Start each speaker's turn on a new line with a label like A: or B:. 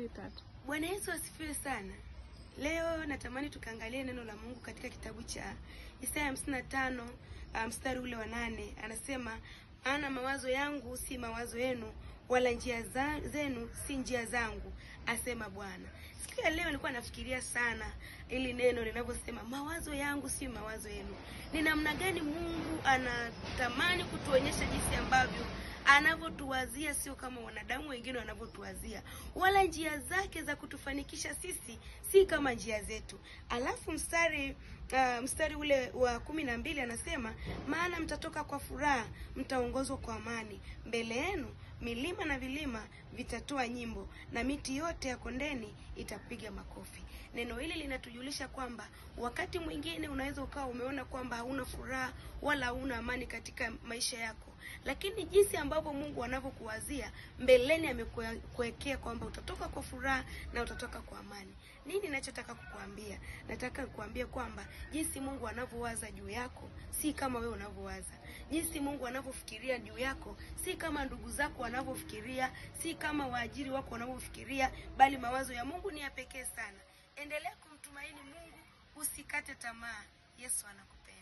A: Tatu.
B: Bwana Yesu asifiwe sana. Leo natamani tukaangalie neno la Mungu katika kitabu cha Isaya 55 mstari ule wa 8. Anasema, maana mawazo yangu si mawazo yenu, wala njia zenu si njia zangu, asema Bwana. Siku ya leo nilikuwa nafikiria sana ili neno linavyosema mawazo yangu si mawazo yenu. Ni namna gani Mungu anatamani kutuonyesha jinsi ambavyo anavyotuwazia sio kama wanadamu wengine wanavyotuwazia, wala njia zake za kutufanikisha sisi si kama njia zetu. Alafu mstari ule wa 12 anasema, maana mtatoka kwa furaha, mtaongozwa kwa amani, mbele yenu milima na vilima vitatoa nyimbo, na miti yote ya kondeni itapiga makofi. Neno hili linatujulisha kwamba wakati mwingine unaweza ukawa umeona kwamba hauna furaha wala hauna amani katika maisha yako, lakini jinsi ambavyo Mungu anavyokuwazia mbeleni, amekuwekea kwamba utatoka kwa furaha na utatoka kwa amani. Nini ninachotaka kukuambia? Nataka kukuambia kwamba jinsi Mungu anavyowaza juu yako si kama wewe unavyowaza. Jinsi Mungu anavyofikiria juu yako si kama ndugu zako wanavyofikiria, si kama waajiri wako wanavyofikiria, bali mawazo ya Mungu ni ya pekee sana. Endelea kumtumaini Mungu, usikate tamaa. Yesu anakupenda.